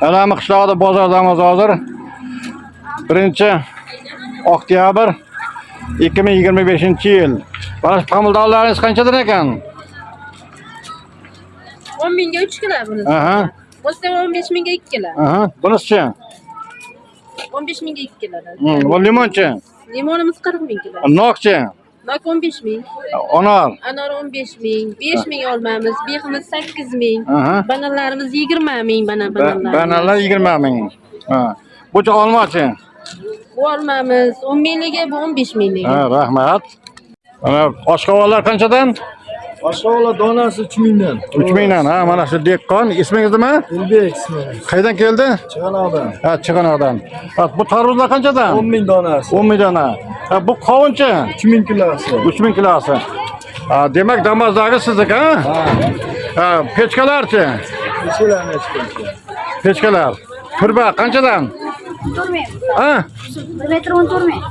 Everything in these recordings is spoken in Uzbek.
Alami qishlog'ida bozordamiz hozir. 1 oktyabr 2025-yil. Mana shu pomidorlaringiz qanchadan ekan? 10 mingga 3 kilo bunisi. Aha, Bo'lsa 15 mingga 2 kilo. Aha. Bunisichi? 15 mingga 2 kilo. Bu limonchi? Limonimiz 40 ming kilo. Nokchi? Nok 15 ming. Anor? Anor 15 ming. 5 ming olmamiz. Beximiz 8 ming. Aha. Bananlarimiz 20 ming bana bananlarimiz. Bananlar 20 ming. Ha. Buchi olmachi? Bu olmamiz 10 mingligi, bu 15 mingligi. Ha, rahmat. Mana oshqovoqlar qanchadan? Oshqovoqlar donasi 3 mingdan. 3 mingdan. Ha, mana shu dehqon. Ismingiz nima? Elbek ismi. Qayerdan keldi? Chig'anoqdan. Ha, Chig'anoqdan. Ha, bu tarvuzlar qanchadan? 10 ming donasi. 10 ming dona. Ha, bu qovunchi? 3 ming kilosi. 3 ming kilosi. Ha, demak Damazdagi sizniki, ha? Ha. Ha, pechkalarchi? Nechalar necha? Pechkalar. Turba qanchadan? 14 ming. Ha? 1 metr 14 ming.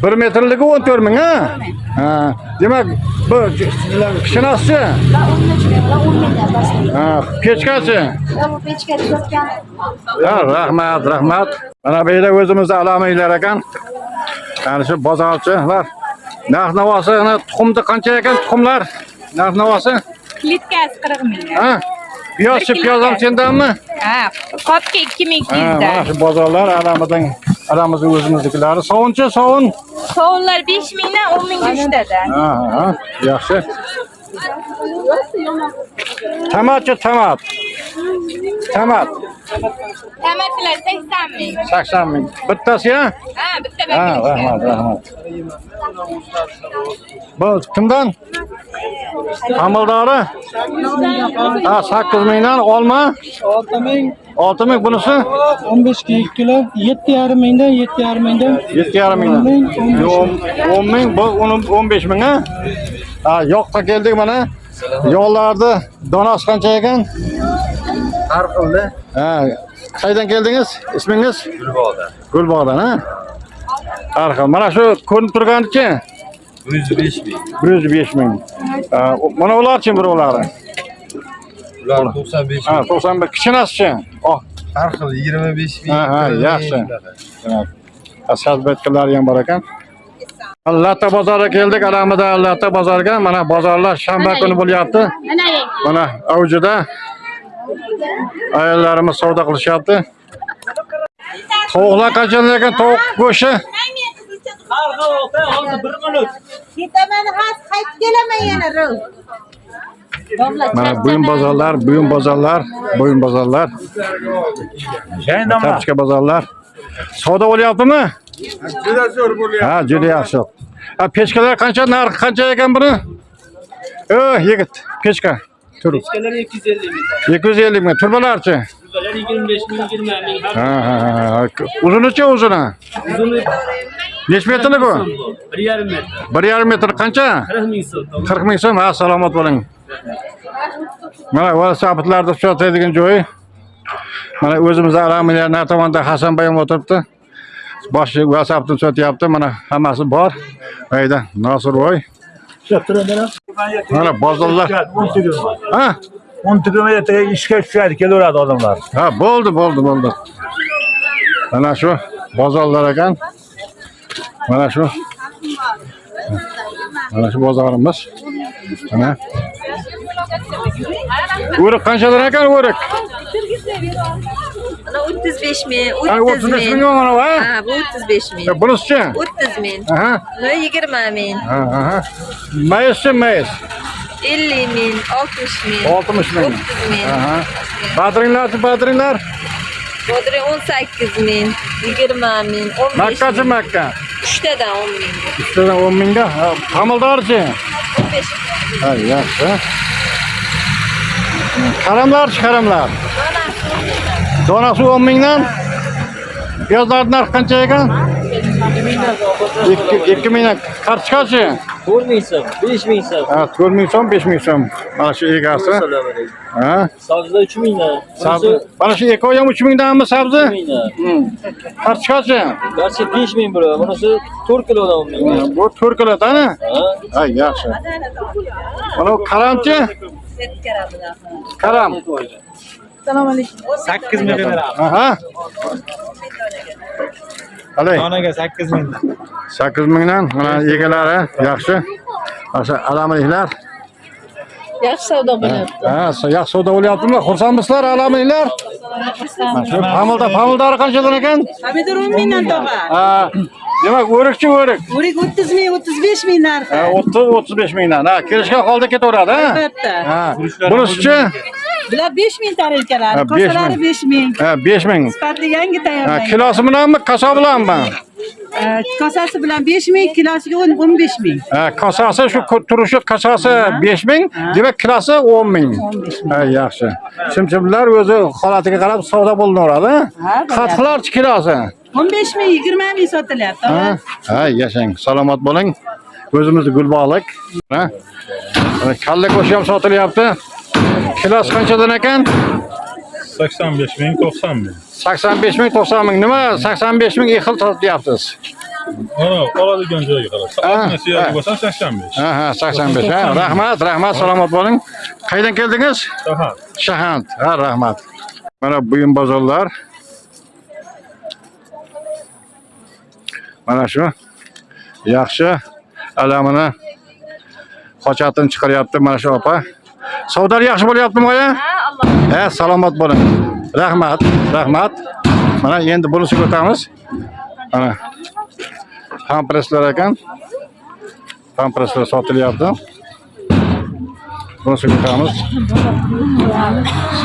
1 metrligi 14 ming, ha? Ha, demak bu kishinasichi? Va 13 ming, va 10 mingdan pastlik. Ha, pechkachi? Va bu pechka tuzatgan. Ha, rahmat, rahmat. Mana bu yerda o'zimizni alamiylar ekan. Mana shu bozorchilar. Narx navosi, ana tuxumni qancha ekan tuxumlar? Narx navosi? Klitkasi 40 ming. Ha? Piyozchi, piyoz ham sendanmi? Ha, qopga 2200 Ha, mana dan. shu bozorlar alamidan, alamizni o'zimiznikilari. Sovunchi, sovun. Sovunlar 5 mingdan 10 mingga uchtadan. Ha, ha, yaxshi. Tomatchi, tomat. Tomat Tomatlar 80 ming. 80 ming. Bittasi ya? Ha, bitta Ha, baklashka. rahmat, rahmat. Bu kimdan? Amaldori? Ha, 8 mingdan olma. 6 ming, 6 ming bunisi? 15 ga 2 kilo, 7,5 mingdan, 7,5 mingdan. 7,5 mingdan. Yo'q, 10 ming, bu 15 ming, ha? Ha, yoqqa keldik mana. Yo'llarda donasi qancha ekan? Har xilda. Ha, qayerdan keldingiz? Ismingiz? Gulbog'dan. Gulbog'dan, ha? Har xil. Mana shu ko'rinib turganichi 105 ming. 105 ming. Ha, mana ularchi birovlari? Ular 95 Ha, ming. 91 kichinasichi? Oh, Har xil 25 ming. Ha, ha, 40 ming yaxshi. shunaqa. Demak, sadbetkalari ham bor ekan. Latta bozoriga keldik. Alamida Latta bozoriga. Mana bozorlar shanba kuni bo'lyapti. Mana avjida ayollarimiz savdo qilishyapti. Tovuqlar qanchadan ekan tovuq go'shti? Ketaman hozir qaytib kelaman yana rov. Mana buyum bozorlar, buyum bozorlar, buyum bozorlar. Kartoshka bozorlar. Savdo bo'lyaptimi? Juda zo'r bo'lyapti. Ha, juda yaxshi. Ha, pechkalar qancha, narxi qancha ekan buni? Ey, yigit, pechka. Tur. Pechkalar 250 ming. 250 ming. Turbalarchi? Turbalar 25 ming, 20 ming. Ha, ha, ha. Uzunichi uzuni? Uzuni Necha metrlik u? 1,5 metr. 1,5 metr qancha? 40 ming so'm. 40 ming so'm. Ha, salomat bo'ling. Mana velosipedlarni uchratadigan joyi. Mana o'zimiz alamiylar nari tomonda Hasanboy ham o'tiribdi. Boshi velosipedni sotyapti. Mana hammasi bor. Mayda Nosirboy. Mana bozorlar. Ha? 10 tuguma ertaga ishga tushadi, kelaveradi odamlar. Ha, bo'ldi, bo'ldi, bo'ldi. Mana shu bozorlar ekan. Mana shu. Mana shu bozorimiz. Mana. O'rik qanchadan ekan o'rik? Mana 35 ming, Ha, 30 35 ming. ming mana bu, ha? Ha, bu 35 ming. E, bunisichi? 30 ming. Aha. Buni 20 ming, Ha, aha. Mayizchi, mayiz. 50 ming, 60 ming. 60 ming. 30 ming. Aha. Badringlarchi, badringlar? Bodring 18 ming, 20 ming, 15 Makkachi, ming. makka. Uchtadan 10 ming. Uchtadan 10 mingga. Ha, Pomidorchi? 15 ming. Ha, yaxshi. Karamlarchi, karamlar? Donasi 10 mingdan. Piyozlar narxi qancha ekan? 2 mingdan. Kartoshkachi? 4 ming so'm, 5 ming so'm. Ha, 4 ming so'm, 5 ming so'm. Mana shu egasi. Ha? Sabzilar 3 mingdan. Sabzi. Mana shu ekovi ham 3 mingdanmi sabzi? mingdan. Kartoshkachi? Garchi 5 ming bo'ladi. Bunisi 4 kilodan 10 ming. Bu 4 kilo, tani? Ha? Ha, yaxshi. Mana bu karamchi? Karam. Assalomu alaykum. 8 ming beramiz. Aha. Qalay? Donaga 8 mingdan. 8 mingdan mana egalari yaxshi. O'sha alamiliklar. Yaxshi savdo bo'lyapti. Ha, yaxshi savdo bo'lyaptimi? Xursandmisizlar, alamiliklar? Mana shu pomidori qanchadan ekan? Pomidor 10 mingdan tog'a. Ha, demak, o'rikchi o'rik. O'rik 30 ming, 35 ming narxi. Ha, 30-35 mingdan. Ha, kelishgan holda ketaveradi, ha? Albatta. Ha. Bunisichi? Bular 5 ming tarelkalari, Ha, 5 ming. kosalari 5 ming. Ha, 5 ming. Sifatli yangi Ha, tayyorlangan. kilosi bilanmi, kasa bilanmi? Kosasi bilan 5 ming, kilosiga 15 ming. Ha, kasasi shu turishi kasasi 5 ming, demak kilosi 10 ming. Ha, yaxshi. Chimchimlar o'zi holatiga qarab savdo bo'linaveradi. Ha, bo'ladi. Qatiqlarchi kilosi? 15 ming, 20 ming sotilyapti. Ha, ha, yashang, salomat bo'ling. O'zimizni Gulbog'lik. Ha. Mana kalla go'shti ham sotilyapti. Kilosi qanchadan ekan? 85 ming, 90 ming. 85 ming, 90 ming. Nima 85 ming xil sotyapsiz? Ana, oladigan joyga qarab. Ha, Ozgina suyagi ha. bo'lsa 85. Ha, ha, 85. Ha, rahmat, rahmat, salomat bo'ling. Qayerdan keldingiz? Shahar. Shahand. Ha, rahmat. Mana buyum bozorlar. Mana shu yaxshi alamini xochatini chiqaryapti mana shu opa. Savdolar yaxshi bo'lyaptimi oya? Ha, Alloh. Ha, salomat bo'ling. Rahmat, rahmat. Mana endi bunisiga o'tamiz. Mana pamperslar ekan. Pamperslar sotilyapti. Bunisiga o'tamiz.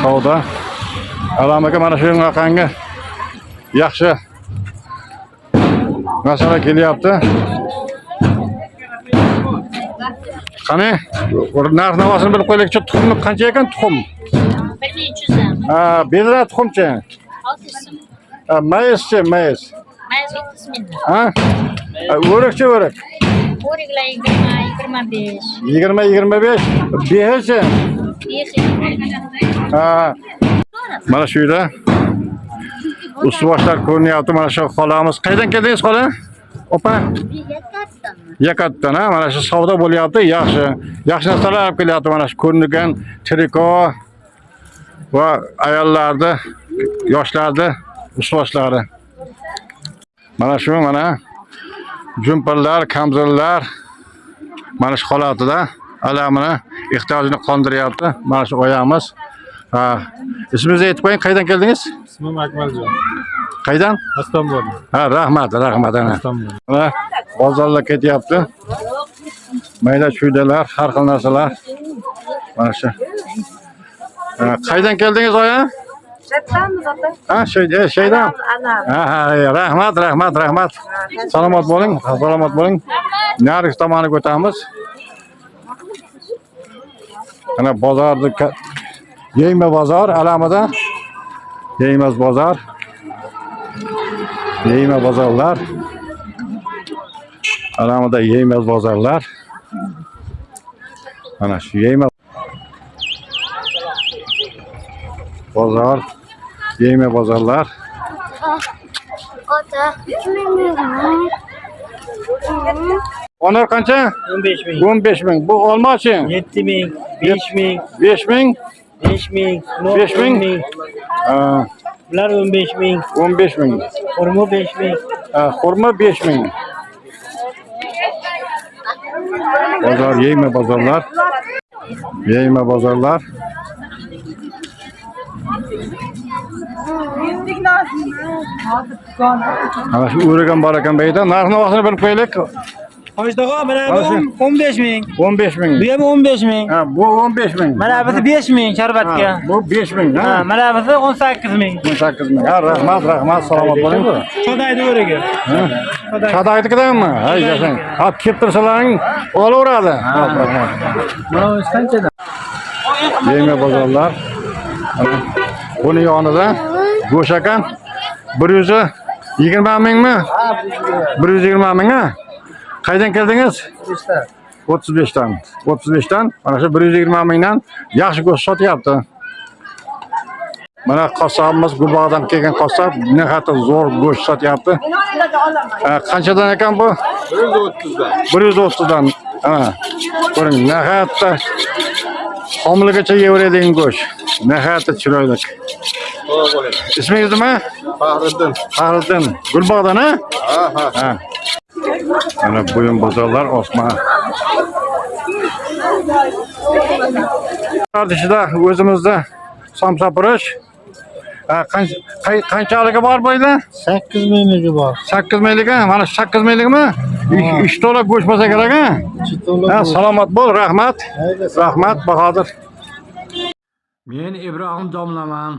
Savdo. Alam aka mana shunaqangi yaxshi masala kelyapti. Qani, narx navosini bilib qo'yaylikchi, tuxumni qancha ekan tuxum? 1300 Ha, bedra tuxumchi. 600 so'm. Ha, mayizchi, mayiz. Mayiz 30 ming. Ha? Ha, o'rikchi o'rik. O'riklar 20, 25. 20 25. Behichi. Ha. Mana shu yerda ustuvoshlar ko'rinyapti. Mana shu xolamiz. Qayerdan keldingiz xola? Opa. Yakatdan, ha, mana shu savdo bo'lyapti, yaxshi. Yaxshi narsalar olib kelyapti mana shu ko'ringan triko va ayollarni, yoshlarni ustuvoshlari. Mana shu mana jumperlar, kamzullar mana shu holatida alamini ehtiyojini qondiryapti. Mana shu oyamiz. Ha, ismingizni aytib qo'ying, qayerdan keldingiz? Ismim Akmaljon. Qayerdan? Istanbul. Ha, rahmat, rahmat ana. Istanbul. Mana bozorlar ketyapti. Mayda chuydalar, har xil narsalar. Mana shu. Ha, qayerdan keldingiz oya? Ha, şeydan. Ha, ha, rahmat, rahmat, rahmat. Salomat bo'ling, salomat bo'ling. Narigi tomoniga o'tamiz. Mana bozorni Yeyma bozor alamida. Yeymaz bozor. Yeyma bozorlar. Alamida yeymaz bozorlar. Mana shu yeyma bozor, yeyma bozorlar. Ota. Onor qancha? 15 ming. 15 ming. Bu olmachi? 7 ming, 5 ming, 5 ming. 5 ming, 5 ming? 10 ming. Ha, Bular 15 ming, 15 ming. xurmo 5 ming. Ha, xurmo 5 ming. Bozor, yeyma bozorlar. Yeyma bozorlar. Mana shu o'rik ham bor ekan bu yerda. Narx navosini bilib qo'yaylik. Hojdog'a mana Mana shu. bu 15 ming. 15 ming. Bu ham 15 ming. Ha, bu 15 ming. Mana bu 5 ming sharbatga. Ha, bu 5 ming, ha. Ha, mana bu 18 ming. 18 ming. Ha, rahmat, rahmat, salomat bo'ling. Chodaydi o'rigi. Chadaynikidanmi? Ha, yashang. Ha, kelib tursalaring olaveradi. Ha, rahmat. Mana bu qanchadan? Yema bozorlar. Mana buni yonida go'sht ekan. 120 mingmi? 120 ming, ha? Qayerdan keldingiz? 35 dan. 35 dan. Mana shu 120 mingdan yaxshi go'sht sotyapti. Mana qassobimiz Gulbog'dan kelgan qassob nihoyatda zo'r go'sht sotyapti. Ha, qanchadan ekan bu? 130 dan. 130 dan. Ha. Ko'ring, nihoyatda Homilagacha yeveradigan go'sht. Nihoyatda chiroyli. Ismingiz nima? Faxriddin. Faxriddin. Gulbog'dan, ha? Ha, ha. Ha. Mana buyum bozorlar osma. Dishida o'zimizda somsapurush. Ha, qanchaligi bor bu yerda? 8 mingligi bor. 8 mingligi, mana shu 8 mingligimi? 3 to'la go'sht bo'lsa kerak, ha? Ha, salomat bo'l, rahmat. Rahmat, Bahodir. Men Ibrohim domlaman.